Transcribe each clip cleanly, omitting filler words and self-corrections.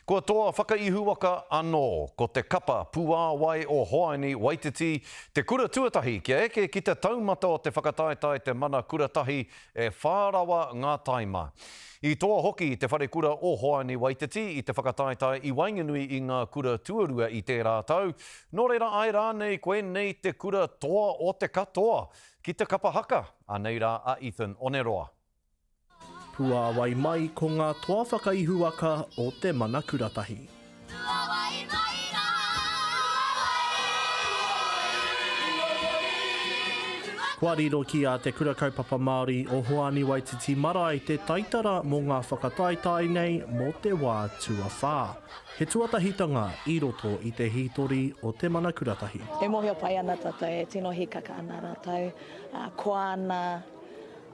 Kua toa whakaihuwaka anō ko te kapa puāwai o Hoani Waititi te kura tuatahi kia eke ki te taumata o te whakataetae Te Mana Kura Tahi e whā rawa ngā taima. I toa hoki te wharekura o Hoani Waititi i te whakataetae i waenganui i ngā kura tuarua i tērā tau, nō reira āe rānei koinei te kura toa o te katoa ki te kapa haka, anei rā a Ethan Oneroa. Puāwai mai ko ngā toa whakaihuwaka o te mana kuratahi. Puāwai mai rā, Kua riro ki a Te Kura Kaupapa Māori o Hoani Waititi Marae te taitara mō ngā whakataetae nei mō te wā tuawhā. He tuatahitanga i roto i te hītori o te mana kuratahi. E mōhio pai ana tātou, e tino hīkaka ana rātou, koa ana,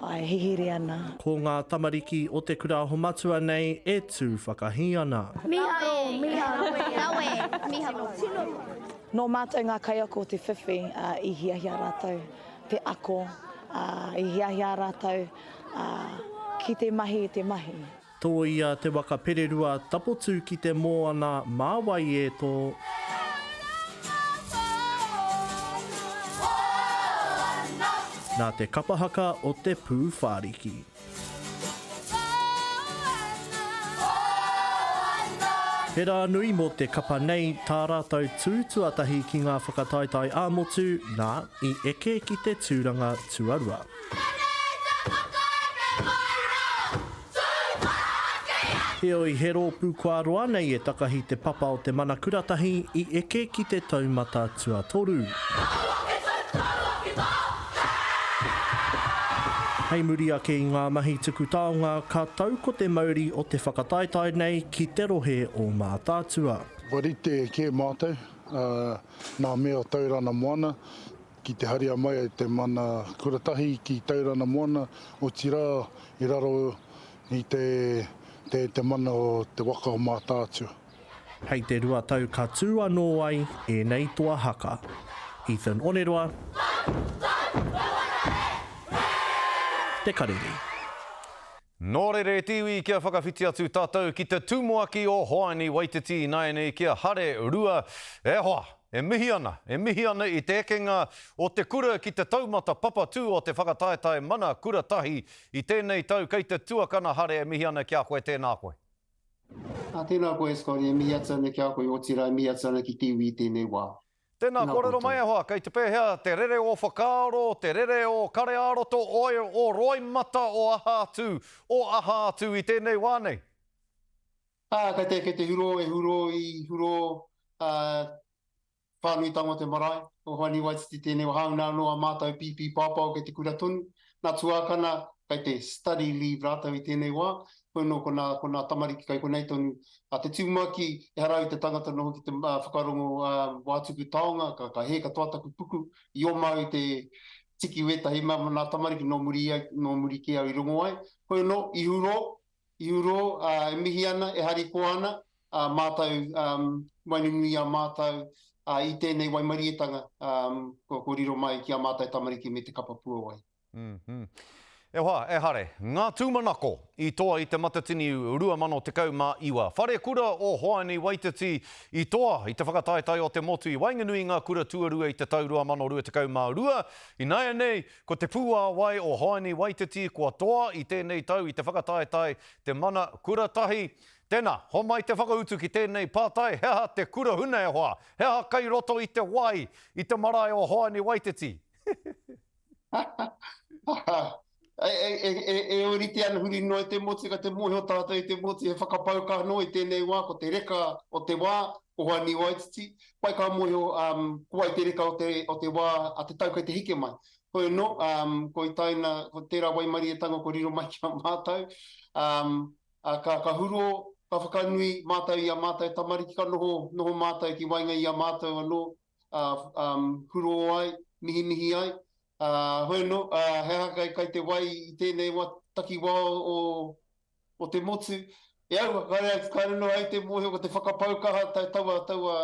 Āe, hihiri ana. Ko ngā tamariki o te Kura Aho Matua nei e tū whakahī ana. Miharo, miharo, rawe, miharo. Tino. Nō mātou ngā kaiako te whiwhi, ā, i hiahia rātou te ako, ā, i hiahia rātou, ā, ki te mahi i te mahi. Tōia te waka pererua tapotu ki te moana mā wai e tō. Nā te kapa haka o te Pūwhāriki. He rā nui mō te kapa nei tā rātou tū tuatahi ki ngā whakataetae ā-motu, nā, i eke ki te tūranga tuarua. Heoi, he rōpū kua roa nei e takahi te papa o te mana kuratahi i eke ki te taumata tuatoru. Hei muri ake i ngā mahi tuku taonga, ka tau ko te mauri o te whakataetae nei ki te rohe o Mātaatua. Kua rite kē mātou, nā mea o Taurana Moana, Ki te haria mai ai te mana kura tahi ki Taurana Moana, otirā i raro i te te te mana o te waka o Mātaatua. Hei te 2 tau ka tū anō ai ēnei toa haka. Ethan Oneroa, Te Karere. Nō reira e te iwi kia whakawhiti atu tātou ki te tumuaki o Hoani Waititi ināianei ki a Hare Rua. E hoa, e mihi ana, e mihi ana i te ekenga o te kura ki te taumata papatū o te whakataetae mana kura tahi i tēnei tau kei te tuakana Hare e mihi ana ki a koe tēnā koe. Ā, tēnā koe Scotty, e mihi atu ana ki a koe, otirā e mihi atu ana ki te iwi i tēnei wā. Tēnā, kōrero mai e hoa, kei te pēhea te rere o whakaaro, te rere o kare ā-roto, oi, o roimata, o aha atu, o aha atu i tēnei wā nei? Ā, kei te, kei te hurō, e hurō i hurō, ā, whānuitanga o te marae, o Hoani Waititi tēnei wā, hāunga anō a mātou pīpī pāpao kei te kura tonu, nā tuākana, kei te study leave rātou i tēnei wā, hoi nō ko nā, ko nā tamariki kei konei tonu. A te tumuaki, ehara au i te tangata noho ki te whakarongo wā tuku taonga, ka, ka hē katoa taku puku, i oma au i te tiki wētahi mea mō nā tamariki nō muri, nō muri kē au i rongo ai. Hoi anō, i hurō, i hurō, e mihi ana, e harikoa ana, ā mātou, waenganui i a mātou, i tēnei waimarietanga, kua, kua riro mai ki a mātou tamariki me te kapa puawai. E hoa, e Hare, ngā tūmanako i toa i te Matatini 2019. Wharekura o Hoani Waititi i toa i te whakataetae o te motu i waenganui i ngā kura tuarua i te tau 2022. Ināianei, ko te pūāwai o Hoani Waititi kua toa i tēnei tau i te whakataetae Te Mana Kura Tahi. Tēnā, homai te whakautu ki tēnei pātai, he aha te kura huna e hoa? He aha kai roto i te wai i te marae o Hoani Waititi? E ōrite ana huri noa i te motu, ka te mōhio tātou i te motu he whakapau kaha noa i tēnei wā, ko te reka o te wā, ko Hoani Waititi, pai ka mōhio ko wai te reka o te wā a te tau kei te heke mai. Hoi anō, ko Itaina, ko tērā waimarietanga kua riro mai ki a mātou, ka hurō, ka whakanui mātou i a mātou tamariki, ka noho, noho mātou ki waenga i a mātou anō, hurō ai, mihimihi ai. Hoi anō, he aha kai, kai te wai i tēnei wā, takiwā o, o te motu. E aua, kāre, kāre noa au te mōhio ko te whakapau kaha taua, taua,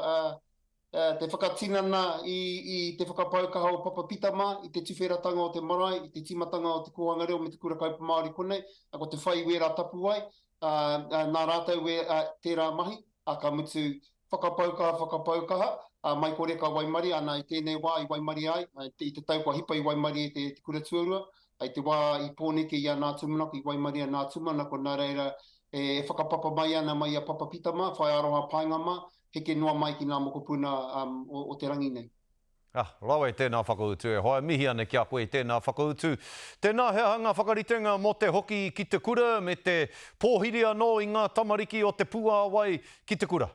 te whakatinana i, i te whakapau kaha o Papa Pita mā, i te tuwheratanga o te marae, i te tīmatanga o te kōhanga reo me te kura kaupapa Māori konei, ko te whai i wērā tapuwae, nā rātou wē, tērā mahi. Ā, ka mutu, whakapau kaha, whakapau kaha, ā, mai kore ka waimarie, ana, i tēnei wā i waimarie ai, i te tau kua hipa i waimarie te kura tuarua, i te wā i Pōneke i a Nā Tūmanako, i waimarie a Nā Tūmanako, nā reira, e whakapapa mai ana mai i a Papa Pita mā, Whai Aroha Paenga mā, heke noa mai ki ngā mokopuna o te rangi nei. Ah, rawe tēnā whakautu e hoa, e mihi ana ki a koe i tēnā whakautu. Tēnā he aha ngā whakaritenga mō te hoki ki te kura me te pōhiri anō i ngā tamariki o Te Puāwai ki te kura?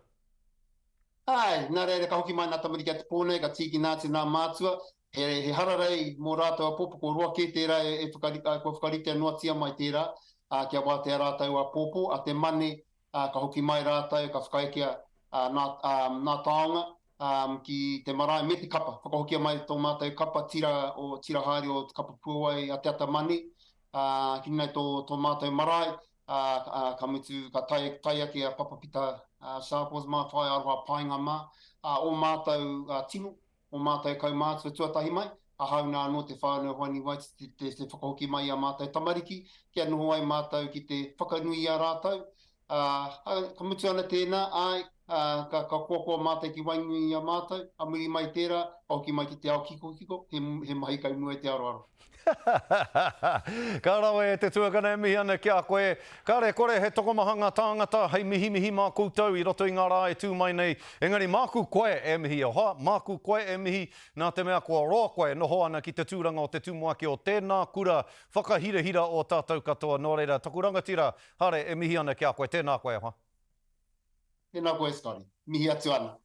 Āe, nā reira ka hoki mai ngā tamariki a te pō nei, ka tīkina atu ngā mātua, he, he hararei mō rātou āpōpō, ko roa kē tērā e, e whakari, kua whakaritea noatia mai tērā, ā, kia wātea rātou āpōpō, a te Mane, ā, ka hoki mai rātou, ka whakaekea, ā, nā, ā, nā taonga, ā, ki te marae me te kapa. Whakahokia mai tō mātou kapa tira o tira haere o Te Kapa Puawai a Te Ata Mani, ā, ki runga i tō, tō mātou marae, ā, ā, ka mutu, ka tae, tae ake a Papa Pita, ā, Sharples mā, Whaea Aroha Paenga mā, ā, ō mātou, ā, tino, ō mātou kaumātua tuatahi mai, ā, hāuna anō te whānau Hoani Waititi te, te, te whakahoki mai i ā mātou tamariki, kia noho ai mātou ki te whakanui i a rātou, Ā, ka mutu ana tēnā, āe, ā, ka, ka koakoa mātou ki waenganui i a mātou, ā muri mai tērā, ka hoki mai ki te ao kikokiko, he, he mahi kai mua i te aroaro. Ka rawe e te tuakana e mihi ana ki a koe. Kāre kore he tokomaha ngā tāngata hei mihimihi mā koutou i roto i ngā rā e tū mai nei. Engari māku koe e mihi e hoa, māku koe e mihi nā te mea kua roa koe e noho ana ki te tūranga o te tumuaki o tēnā kura whakahirahira o tātou katoa. Nō reira, taku rangatira, Hare, e mihi ana ki a koe. Tēnā koe, e hoa. Tēnā koe, Scotty. Mihi atu ana.